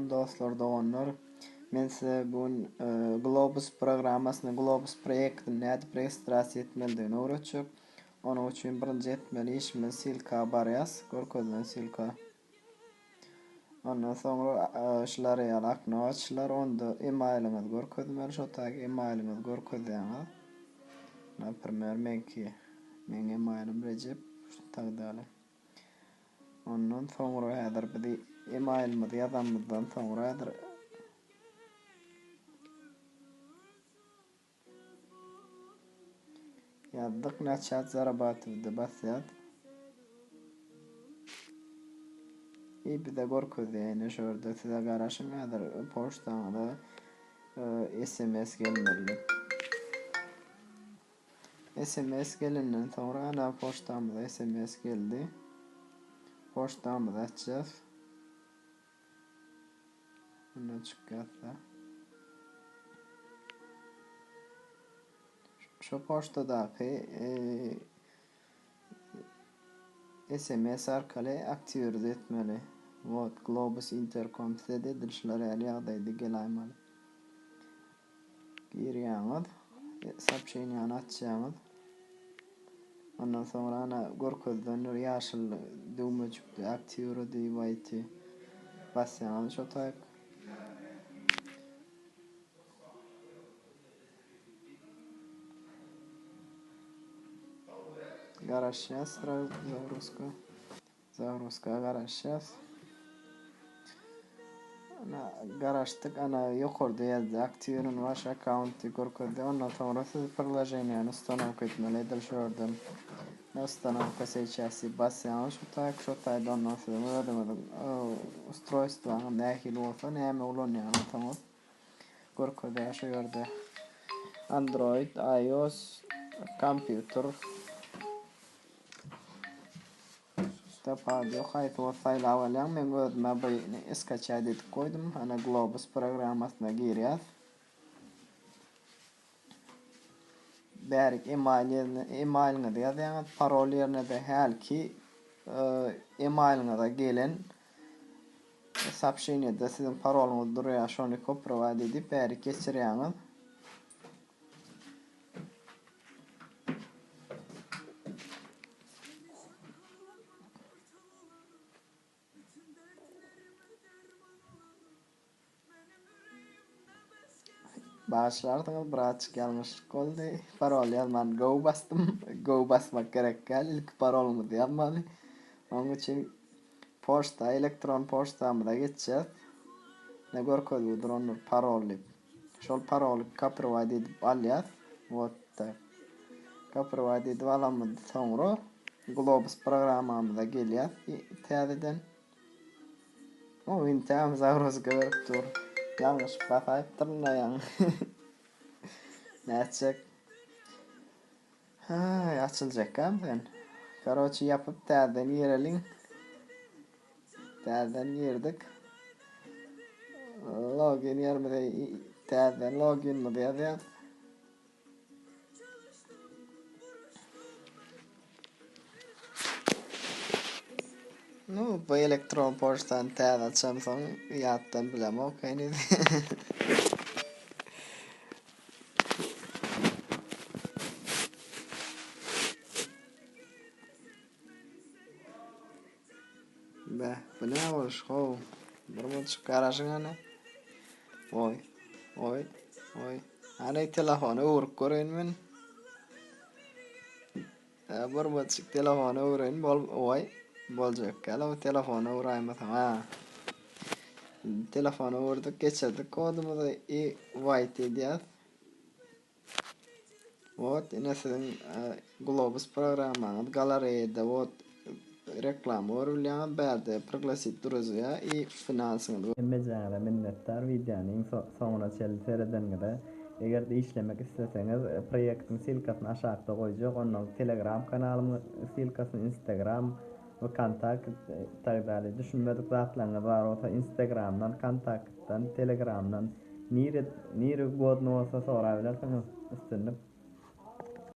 aleýkum dostlar doganlar. Men size bu gün Globus programmasyny, Globus proýektini nädip registrasiýa etmelidigini öwretjek. Onuň üçin birinji etmeli işimiz ssylka barýas, görkezilen ssylka. Ondan soňra şular ýaly okno açylar, onda emailiňizi görkezmeli, şo taýy emailiňizi görkezýäňiz. Naprimer meňki, meň emailim Rejep, tak dalее. Ondan soňra häzir bizi emailimizi ýazanymyzdan soňra häzir ýazdyk naçat zarabatywda basýas. I bize görkezýär ine şu ýerde size garaşyň häzir poçtaňyza sms gelmeli. Sms gelenden soňra ana poçtamyza sms geldi. Poçtamyzy açýas. Bundan çykýas-da. Şu poçtadaky sms arkaly aktiwirdi etmeli. Wot, Globus Intercom size-de edil şular ýaly ýagdaýda gelaýmaly. Girýäňiz, soobşeniýany açýaňyz. Ondan soňra ana görkezilendir ýaşyl düwmejikde aktiwirdi waýti basýaňyz şo taýyk. Garaşýas загрузка. Zagruzka garaşýas. Ana garaşdyk ana ýokarda ýazdy aktiwirin waş akkaunt diýip görkezdi. Ondan soňra siz priloženiýany ustanowka etmeli edil şu ýerden. Ustanowka seýças diýip basýaňyz şu taýk şo taýda ondan siziň özüňiziň ustroýstwaňyz nähili bolsa näme ulanýan bolsaňyz görkezýär şu ýerde. Android, iOS, kompýuter. Tapawudy ýok haýsy bolsa saýlap alýaň meň özümä bu skaçat edip goýdum ana globus programmasyna girýäs bärik email ýerine emailiňizi ýazýaňyz parol ýerine-de hälki emailiňize gelen soobşeniýede siziň parolyňyz durýar şony koprowat edip bärik geçirýäňiz. Bagyşlarsyňyz birazjyk ýalňyşlyk boldy. Parol ýazman go basdym. Go basmak gerek däl. Ilki parolymyzy ýazmaly. Onuň üçin poçta, elektron poçtamyza geçýäs. Ne görkezgi durandyr parol diýip. Şol paroly kopirowat edip alýas. Wot tak. Kopirowat edip alanymyzdan soňra Globus programmamyza gelýäs täzeden. O intägem zagruzka berip dur. Ýalňyşyp basaýypdyryn-da ýaňy. Nätjek. Haý, açyljakam sen. Karoçi ýapyp täzeden gireliň. Täzeden girdik. Login ýerimize täzeden loginimizi ýazýas. Nu, bu elektron poçtany täze açamsoň ýatdan bilemok heniz. Beh, bu näme boluş how? Bir munçuk garaşyň hany. Oý, oý, oý. Hany telefony öwrüp göreýin men. Hä, bir munçuk telefony öwreýin bol, oý. Boljak ýaly bu telefony öwräýmeseň, ha. Telefony öwürdik, geçirdik kodumyzy i white edýäs. Wot ine siziň Globus programmaňyz galareýada wot reklama görüp bilýäňiz bärde priglasit druziýa i finansyňyzy Hemmejaňyza minnetdar wideony iň soňuna çenli seredeniňize. Eger-de işlemek isleseňiz proýektiň ssylkasyny aşakda goýjak ondan telegram kanalymyň ssylkasyny instagram wkontakt tak dalее düşünmedik zatlaryňyz bar bolsa instagramdan kontaktdan telegramdan Nire nire ugodno bolsa sorabilersiňiz. Üstünlik.